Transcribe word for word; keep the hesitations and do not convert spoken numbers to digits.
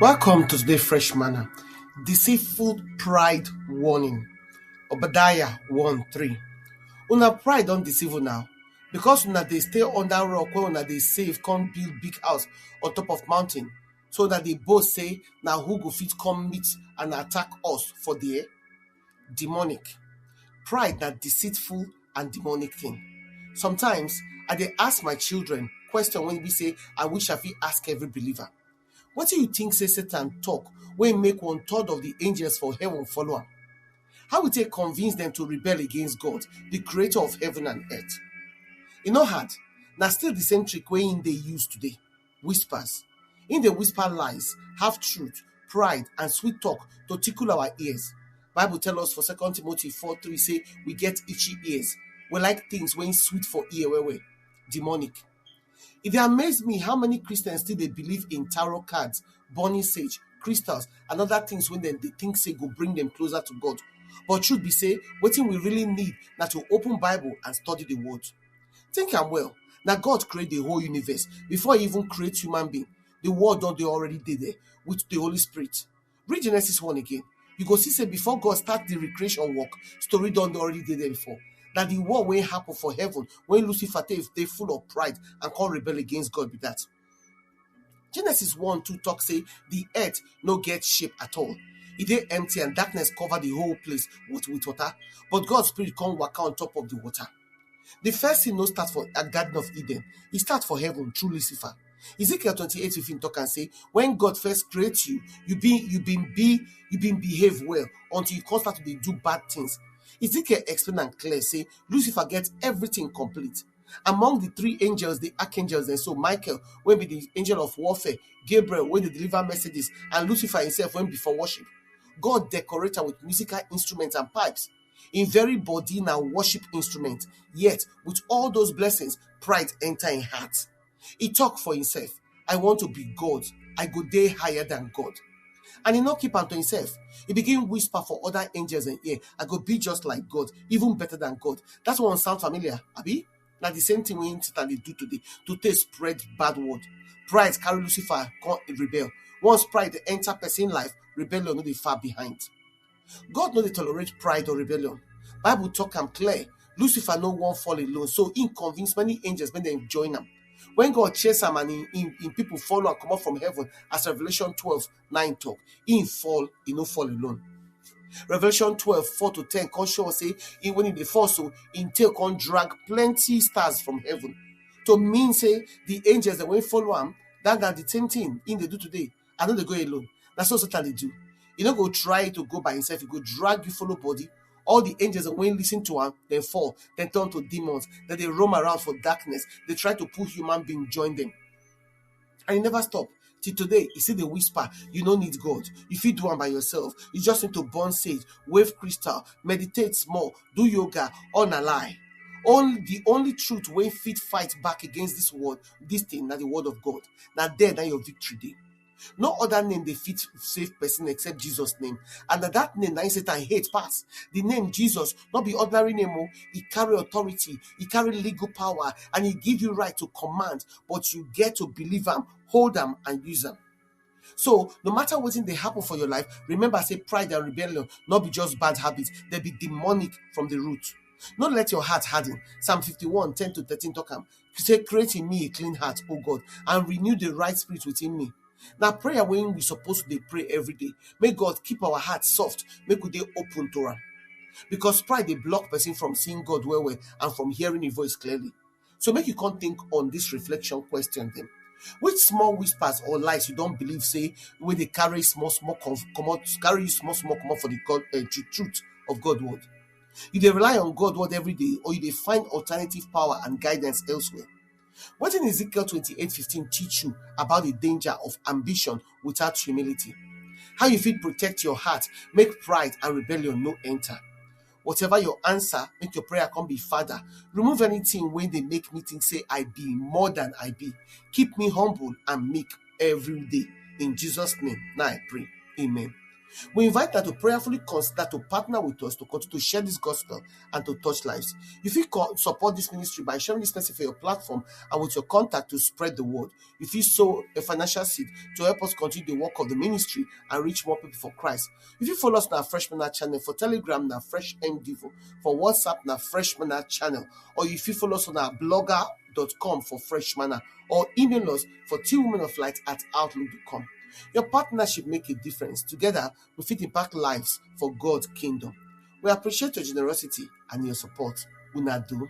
Welcome to today Fresh Manna. Deceitful pride warning. Obadiah one three. Una pride don deceive una. Because una dey stay under rock wey una dey save come build big house on top of mountain, so una dey boast say na who go fit come meet and attack us for there? Demonic. Pride na deceitful and demonic thing. Sometimes I dey ask my children question wey be say I wish I fit ask every believer. Wetin you think say Satan talk wey make one third of the angels for heaven follow am? How we take convince them to rebel against God, the creator of heaven and earth? E no hard. Na still the same trick wey im dey use today. Whispers. Im dey whisper lies, half truth, pride, and sweet talk to tickle our ears. Bible tell us for Second Timothy four three say we get itchy ears. We like things wey sweet for ear well well. Demonic. E dey amaze me how many Christians still dey believe in tarot cards, burning sage, crystals, and other things wey dem dey think say go bring them closer to God. But truth be say, wetin we really need na to open Bible and study the word. Think am well. Na God create the whole universe. Before he even create human being, the word don dey already dey there with the Holy Spirit. Read Genesis one again. You go see say before God start the recreation work, story don dey already dey there before. Na the war wey happen for heaven when Lucifer take dey full of pride and come rebel against God be that. Genesis one two talk say the earth no get shape at all. E dey empty and darkness cover the whole place with, with water. But God spirit come waka on top of the water. The first thing no start for a Garden of Eden. E start for heaven through Lucifer. Ezekiel twenty-eight fifteen talk and say, when God first create you, you be you been be you been behave well until you come start to dey do bad things. Ezekiel explain am clear say Lucifer get everything complete. Among the three angels, the archangels, and so Michael, wey be the angel of warfare, Gabriel, wey dey deliver messages, and Lucifer himself, wey be for worship. God decorate am with musical instruments and pipes. Im very body na worship instrument. Yet, with all those blessings, pride enter im heart. He talk for himself, I want to be God. I go dey higher than God. And he no keep am to himself. He begin whisper for other angels in ear, I go be just like God, even better than God. That one sound familiar, abi? Na the same thing wey Satan dey do today to take spread bad word. Pride carry Lucifer come rebel. Once pride enter person life, rebellion no dey far behind. God no dey tolerate pride or rebellion. Bible talk am clear. Lucifer no wan fall alone, so he convince many angels make dem join am. When God chase am and him, him, him people follow am comot from heaven, as Revelation twelve nine talk, he fall, he no fall alone. Revelation twelve four to ten come show us say he, when he dey fall so, him tail come drag plenty stars from heaven. To mean say the angels dem wey follow am, that na the same thing he dey do today. I no dey go alone. Na so Satan dey do. He no go try to go by himself. He go drag you follow body. All the angels dem wey listen to am, dem fall, dem turn to demons. Dem dey roam around for darkness. Dey try to pull human being join them. And he never stop. Till today, he still dey whisper, you no need God. You fit do am by yourself. You just need to burn sage, wave crystal, meditate small, do yoga, all na lie. Only the only truth wey fit fight back against this word, this thing na the word of God. Na there na your victory dey. No other name dey fit save person except Jesus name. And na that name na him Satan hate pass. The name Jesus no be ordinary name o. E carry authority, e carry legal power, and e give you right to command, but you get to believe am, hold am, and use am. So, no matter wetin dey happen for your life, remember say pride and rebellion no be just bad habit, dem be demonic from the root. No let your heart harden. Psalm fifty-one ten to thirteen talk am. Say, create in me a clean heart, O God, and renew the right spirit within me. Na prayer wey we suppose to dey pray every day. Make God keep our heart soft, make we dey open to am. Because pride dey block person from seeing God well well and from hearing him voice clearly. So make you come think on this reflection question dem. Which small whispers or lies you don believe say wey dey carry small small comot, carry you small small comot for the God, uh, truth of God word? You dey rely on God word every day, or you dey find alternative power and guidance elsewhere? Wetin Ezekiel twenty-eight fifteen teach you about the danger of ambition without humility? How you fit protect your heart, make pride and rebellion no enter? Whatever your answer, make your prayer come be, Father, remove anything wey dey make me think say I be more than I be. Keep me humble and meek every day. In Jesus' name, now I pray. Amen. We invite una to prayerfully consider to partner with us to continue to share this gospel and to touch lives. You fit co- support this ministry by sharing this message for your platform and with your contact to spread the word. You fit sow a financial seed to help us continue the work of the ministry and reach more people for Christ. You fit follow us on our Fresh Manna channel for Telegram, na Fresh M Devo, for WhatsApp, na Fresh Manna channel, or you fit follow us on our blogger dot com for Fresh Manna, or email us for T Women of Light at outlook dot com. Your partnership make a difference. Together, we fit impact lives for God's kingdom. We appreciate your generosity and your support. Una do.